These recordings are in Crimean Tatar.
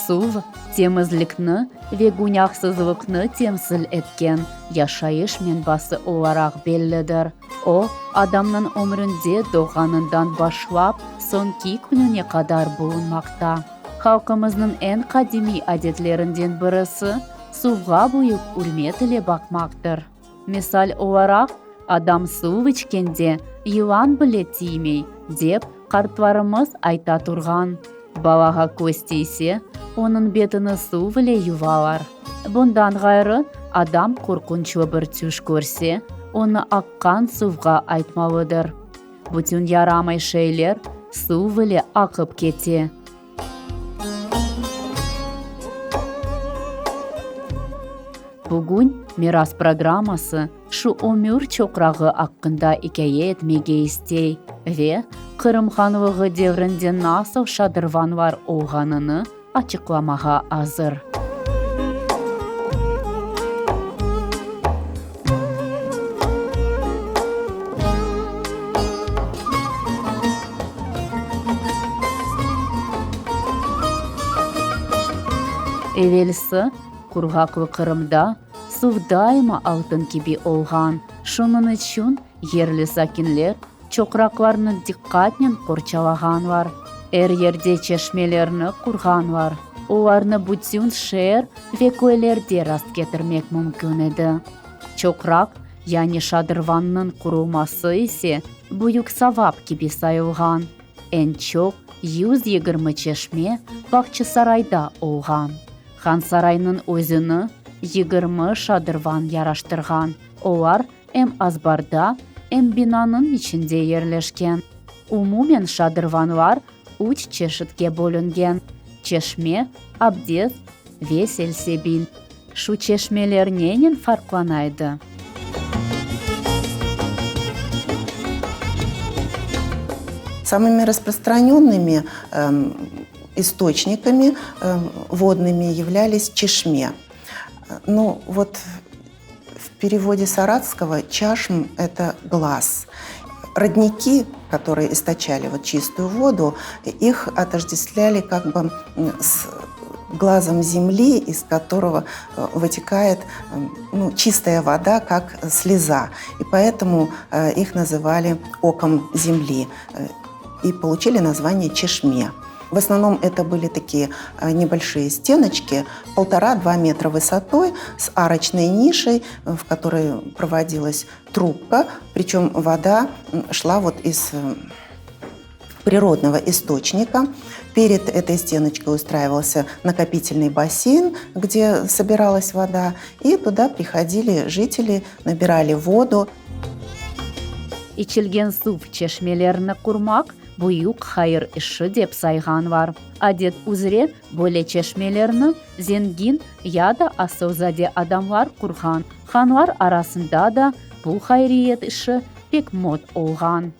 Suv, temizlikni ve günâhsızlıqnı temsil etken yaşayış menbası olaraq bellidir. O, adamnıñ ömründe doğğanından başlap soñki kününe qadar bulunmaqta. Halqımıznıñ eñ qadimiy adetlerinden birisi, suvğa büyük ürmet ile baqmaqtır. Misal olaraq, adam suv içkende yılan bile tiymey, dep qartlarımız ayta turğan. Balağa köz tiyse, onıñ betini suv ile yuvalar. Bundan ğayrı, adam qorqunçlı bir tüş körse, onı aqqan suvğa aytmalıdır. Bütün yaramay şeyler suv ile aqıp kete. Bugün Miras programması şu ömür çoqrağı aqqında ikâye etmege istey ve Qırım hanlığı devrinde nasıl şadırvanlar olğanını açıqlamağa azır. Evelsi, qurğaqlı Qırımda suv daima altın kibi olğan, şunıñ içün yerli sakinler çoqraqlarnı diqqatnen qorçalağanlar, er yerde çeşmelerni qurğanlar, olarnı bütün şeer ve köylerde rastketirmek mümkün edi. Çoqraq, yani şadırvannıñ qurulması ise büyük savap kibi sayılğan. Eñ çoq 120 çeşme Bağçasarayda olğan. Hansaraynıñ özüni 20 şadırvan yaraştırğan, olar em azbarda, em binanıñ içinde yerleşken. Umumen şadırvanlar üç çeşitke bölüngen, çeşme, abdest ve selsebil. Şu çeşmeler nenen farqlana edi? Samыmi rasprostranenными istoçnikami vodными являлись çeşme. Ну, вот в переводе с арабского чашм – это глаз. Родники, которые источали вот чистую воду, их отождествляли как бы с глазом земли, из которого э, вытекает ну, чистая вода, как слеза. И поэтому э, их называли оком земли э, и получили название чешме. В основном это были такие небольшие стеночки, полтора-два метра высотой, с арочной нишей, в которой проводилась трубка, причем вода шла вот из природного источника. Перед этой стеночкой устраивался накопительный бассейн, где собиралась вода, и туда приходили жители, набирали воду. İçilgen suv çeşmelerini qurmaq büyük hayır işi dep sayğanlar. Adet üzre böyle çeşmelerni zengin ya da asılzade adamlar qurğan. Hanlar arasında da bu hayriyet işi pek mod olğan.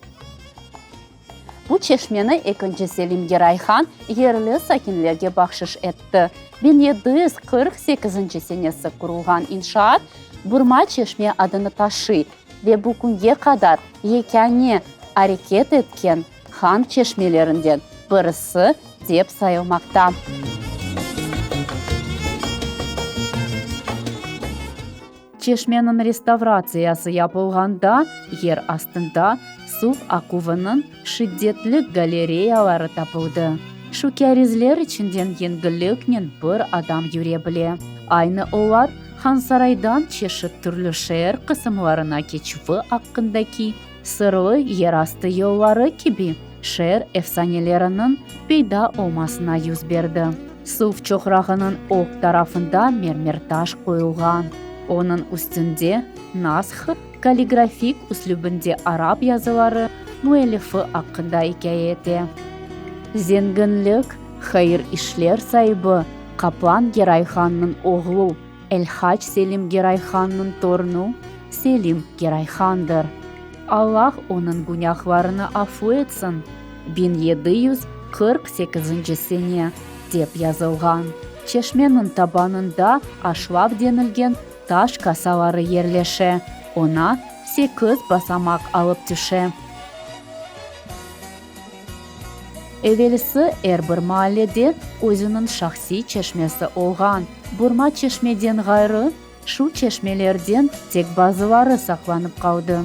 Bu çeşmeni Ekinci Selim Geray han yerli sakinlerge bahşış etti. 1748 senesi qurulğan inşaat Burma çeşme adını taşıy ve bu künge qadar yekâne areket etken han çeşmelerinden birisi dep sayılmaqta. Çeşmeniñ restavratsiyası yapılğanda yer astında suv aquvınıñ şiddetli galereyaları tapıldı. Şu kârizler içinden yengilliknen bir adam yüre bile. Aynı olar Hansaraydan çeşit türlü şeer qısımlarına keçüvi aqqındaki sırlı yerastı yolları kibi şeer efsaneleriniñ peyda olmasına yüz berdi. Suv çoqrağınıñ ög tarafında mermer taş qoyulğan, onıñ üstünde nash kalligrafik üslübinde arap yazıları müellifi aqqında ikâye ete. Zenginlik, hayır işler saibi Qaplan Gerayhannıñ oğlu El-Hac Selim Gerayhannıñ tornu Selim Gerayhandır. Allah onıñ günâhlarını afu etsin, 1748 sene, dep yazılğan. Çeşmeniñ tabanında aşlav denilgen taş kasaları yerleşe, oña sekiz basamaq alıp tüşe. Evelsi er bir maallede özüniñ şahsiy çeşmesi olğan. Burma çeşmeden ğayrı, şu çeşmelerden tek bazıları saqlanıp qaldı.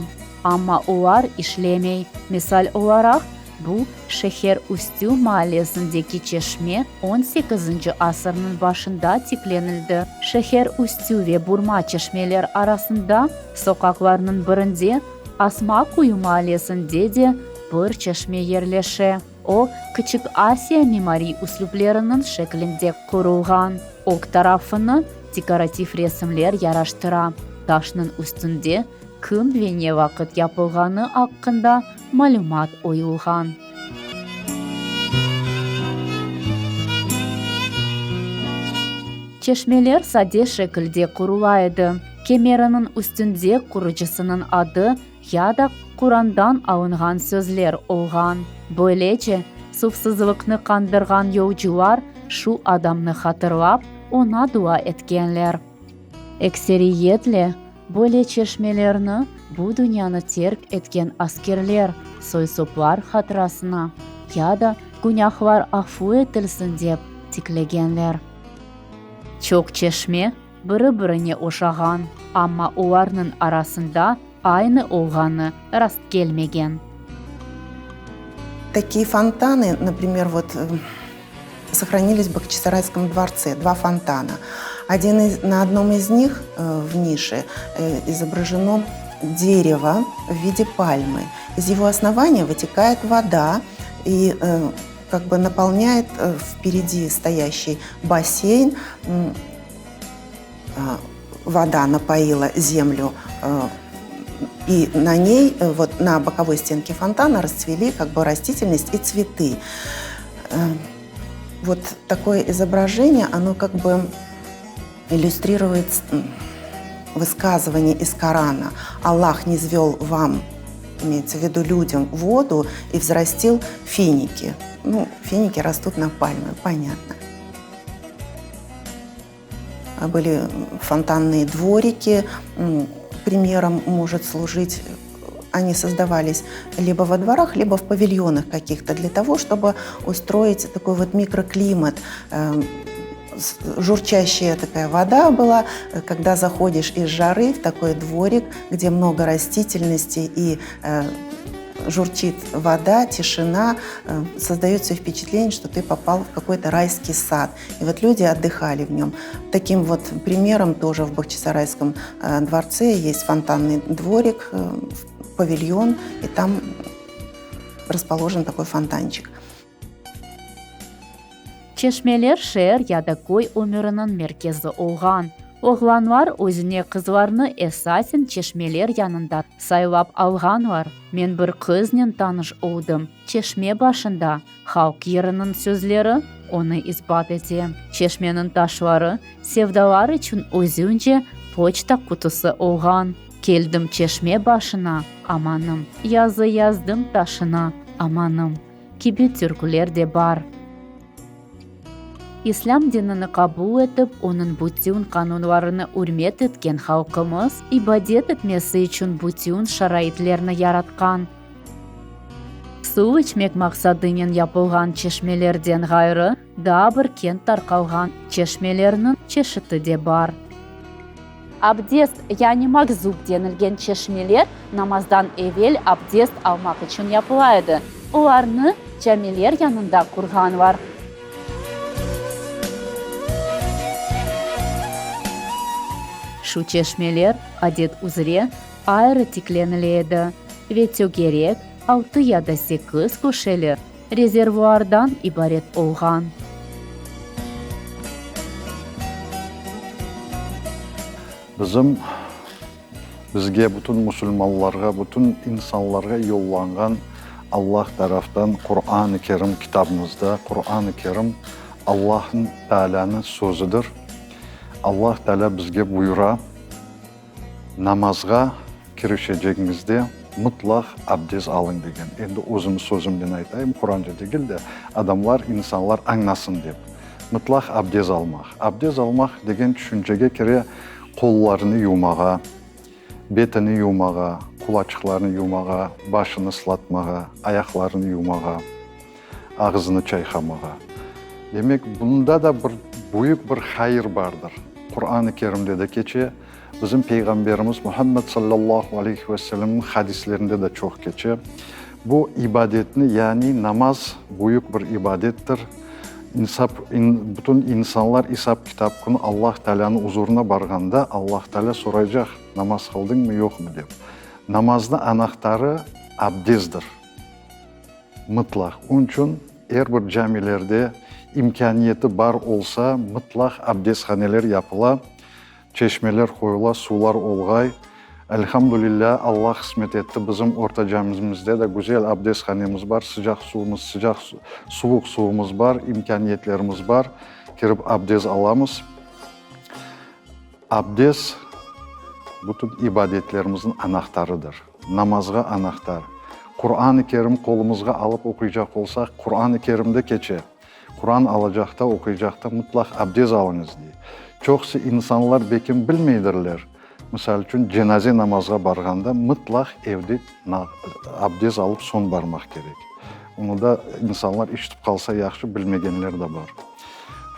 Amma olar işlemey. Misal olaraq, bu Şeher Üstü maallesindeki çeşme on sekizinci asırnıñ başında tiklenildi. Şeher Üstü ve Burma çeşmeler arasında soqaqlarnıñ birinde Asma Quyu maallesinde de bir çeşme yerleşe. O, Kiçik Asiya mimariy üslüpleriniñ şeklinde qurulğan. Ög tarafını dekorativ resimler yaraştıra. Taşnıñ üstünde kim ve ne vaqıt yapılğanı aqqında malümat oyulğan. Çeşmeler sade şekilde qurula edi, kemeriniñ üstünde qurucısınıñ adı ya da Qurandan alınğan sözler olğan. Böylece, suvsızlıqnı qandırğan yolcular şu adamnı hatırlap, oña dua etkenler. Ekseriyetle, böyle çeşmelerni bu dünyanı terk etken askerler, soy-soplar hatırasına ya da günâhlar afu etilsin dep tiklegenler. Çoq çeşme biri-birine oşağan, amma olarnıñ arasında aynı olğanı rastkelmegen. Такие фонтаны, например, вот сохранились в Бахчисарайском дворце, два фонтана. Один из, на одном из них в нише изображено дерево в виде пальмы. Из его основания вытекает вода и как бы наполняет впереди стоящий бассейн. Вода напоила землю и на ней, вот на боковой стенке фонтана расцвели как бы растительность и цветы. Вот такое изображение, оно как бы иллюстрирует высказывание из Корана. Аллах не звел вам, имеется в виду людям, воду и взрастил финики. Ну, финики растут на пальмы, понятно. Были фонтанные дворики, примером может служить они создавались либо во дворах, либо в павильонах каких-то для того, чтобы устроить такой вот микроклимат. Журчащая такая вода была, когда заходишь из жары в такой дворик, где много растительности и журчит вода, тишина, создается впечатление, что ты попал в какой-то райский сад. И вот люди отдыхали в нем. Таким вот примером тоже в Бахчисарайском дворце есть фонтанный дворик, павильон, и там расположен такой фонтанчик. Çeşmeler şeer ya da köy ömüriniñ merkezi olğan. Oğlanlar özüne qızlarnı esasen çeşmeler yanında saylap alğanlar. Men bir qıznen tanış oldım, çeşme başında, halq yırınıñ sözleri onı isbat ete. Çeşmeniñ taşları sevdalar içün özünce poçta qutusı olğan. Keldim çeşme başına, amanım, yazı yazdım taşına, amanım. Kibi türküler de bar. İslâm dinini qabul etip, onıñ bütün qanunlarını ürmet etken halqımız, ibadet etmesi içün bütün şaraitlerni yaratqan. Suv içmek maqsadınen yapılğan çeşmelerden ğayrı, daa bir keñ tarqalğan çeşmelerniñ çeşiti de bar. Abdest, yani makzub denilgen çeşmeler namazdan evel abdest almaq içün yapıla edi. Olarnı camiler yanında qurğanlar. Şu çeşmeler, adet üzre, ayrı tiklenile edi ve tögerek, altı ya da sekiz köşeli rezervuardan ibaret olğan. Bizim, bizge, bütün musulmanlarğa, bütün insanlarğa yollanğan Allah taraftan Quran-ı Kerim kitabımızda, Quran-ı Kerim Allahnıñ Taalânıñ sözüdir. Allah Taalâ bizge buyura, Namazğa kirişecegiñizde mıtlaq abdez alıñ degen. Endi özüm sözümnen aytayım, Quranca degil de, adamlar, insanlar añlasın dep. Mıtlaq abdez almaq. Abdez almaq degen tüşüncege kire qollarını yuvmağa, betini yuvmağa, qulaçıqlarını yuvmağa, başını ıslatmağa, ayaqlarını yuvmağa. Ağızını çayqamağa. Demek, bunda da bir büyük bir hayır bardır. Quran-ı Kerimde de keçe, bizim Peyğamberimiz Muhammed sallallahu aleyhi ve sellemniñ hadislerinde de çoq keçe. Bu ibadetni, yani namaz büyük bir ibadettir. İnsap, bütün insanlar isap-kitap künü Allah Taalânıñ uzurına barğanda, Allah Taalâ soraycaq, namaz qıldıñmı, yoqmı dep. Namaznıñ anahtarı abdestdir. Mıtlaq. Onıñ içün er bir camilerde imkâniyeti bar olsa, mıtlaq abdesthaneler yapıla, çeşmeler qoyula, suvlar olğay. Elhamdülillâ, Alla qısmet etti, bizim Orta Camimizde de güzel abdesthanemiz bar, sıcaq suvumız, sıcaq, suvuq suvumız bar, imkâniyetlerimiz bar, kirip abdest alamız. Abdest, bütün ibadetlerimizniñ anahtarıdır. Namazğa anahtar. Quran-ı Kerim qolumızğa alıp oquycaq olsaq, Quran-ı Kerimde keçe, Quran alacaqta, oquycaqta mıtlaq abdest alıñız, dey. Çoqusı insanlar bekim bilmeydirler. Misal içün, cenaze namazğa barğanda mıtlaq evde abdest alıp soñ barmaq kerek. Onı da insanlar işitip qalsa yahşı, bilmegenler de bar.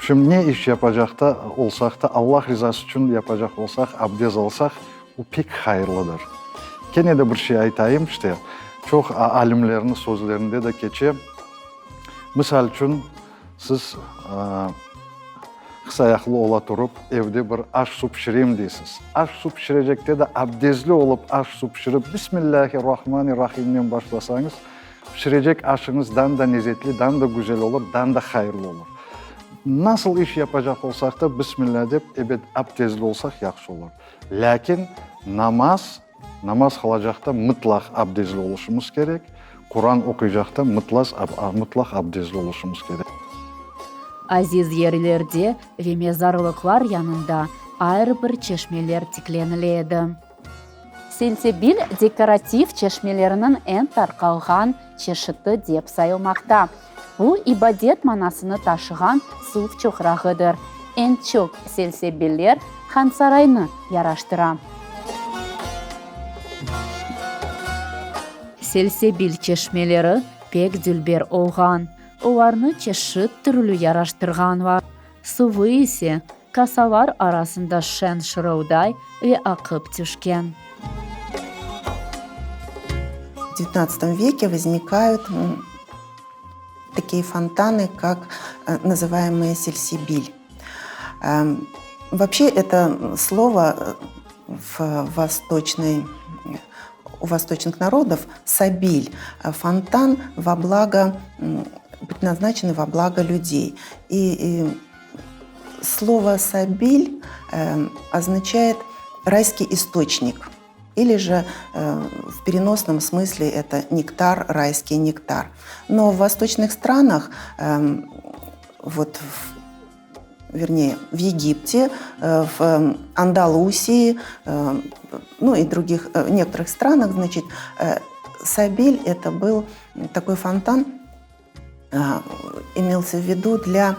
Şimdi ne iş yapacaqta olsaq da, Allah rizası içün yapacaq olsaq, abdest alsaq, bu pek hayırlıdır. Kene de bir şey aytayım, işte, çoq alimlerniñ sözlerinde de keçe. Misal içün, siz qısayaqlı ola turıp, evde bir aş-suv pişireyim deysiz. Aş-suv pişirecekte de abdestli olıp aş-suv pişirip, Bismillâhi-r-Rahmani-r-Rahimnen başlasañız, Pişirecek aşıñız dan da nezetli, dan da güzel olur, dan da hayırlı olur. Nasıl iş yapacaq olsaq da, Bismillâ dep, ebet, abdestli olsaq yahşı olur. Lâkin namaz, namaz qılacaqta mıtlaq abdestli oluşımız kerek, Quran oquycaqta mıtlaz, mıtlaq abdestli oluşımız kerek. Aziz yerlerde ve mezarlıqlar yanında ayrı bir çeşmeler tiklenile edi. Selsebil dekorativ çeşmeleriniñ eñ tarqalğan çeşiti dep sayılmaqta. Bu, ibadet manasını taşığan suv çoqrağıdır. Eñ çoq selsebiller Hansaraynı yaraştıra. Selsebil çeşmeleri pek dülber olğan. Olarnı çeşit türlü yaraştırğanlar. Suvı ise Kasalar arasında şeñ şırılday ve aqıp tüşken. В девятнадцатом веке возникают такие фонтаны, как называемые сельсебиль. Вообще это слово в восточной, у восточных народов сабиль, фонтан во благо, предназначенный во благо людей. И, и Слово «сабиль» означает «райский источник» или же в переносном смысле это нектар, райский нектар. Но в восточных странах, вот в, вернее, в Египте, в Андалусии, ну и других некоторых странах, значит, сабиль это был такой фонтан, имелся в виду для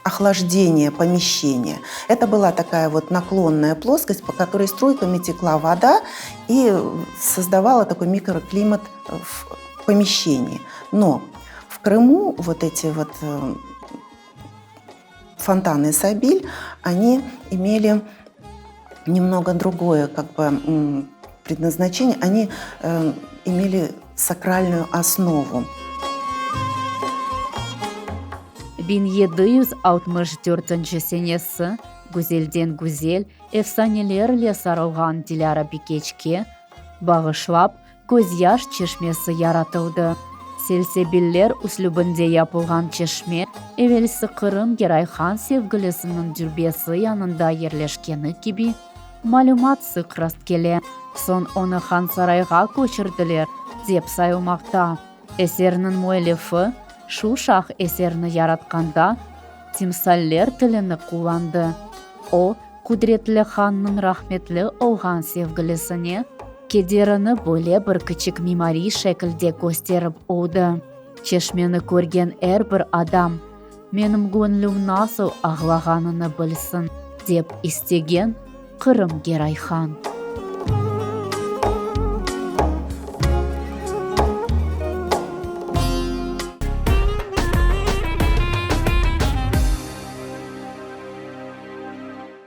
охлаждения помещения. Это была такая вот наклонная плоскость, по которой струйками текла вода и создавала такой микроклимат в помещении. Но в Крыму вот эти вот фонтаны Сабиль, они имели немного другое как бы предназначение. Они э, имели сакральную основу. 1764 senesi güzelden güzel efsanelerle sarılğan Dilâra Bikeçke bağışlap Közyaş çeşmesi yaratıldı. Selsebiller üslübinde yapılğan çeşme, evelsi Qırım Geray Han sevgilisiniñ dürbesi yanında yerleşkeni kibi malümat sıq rastkele. Soñ onı Hansarayğa köçürdiler, dep sayılmaqta. Eserniñ müellifi şu şah eserni yaratqanda timsaller tilini qullandı. O, qudretli hannıñ rahmetli olğan sevgilisine kederini böyle bir kiçik mimariy şekilde kösterip oldı, Çeşmeni körgen er bir adam menim göñlüm nasıl ağlağanını bilsin, dep istegen Qırım Geray Han.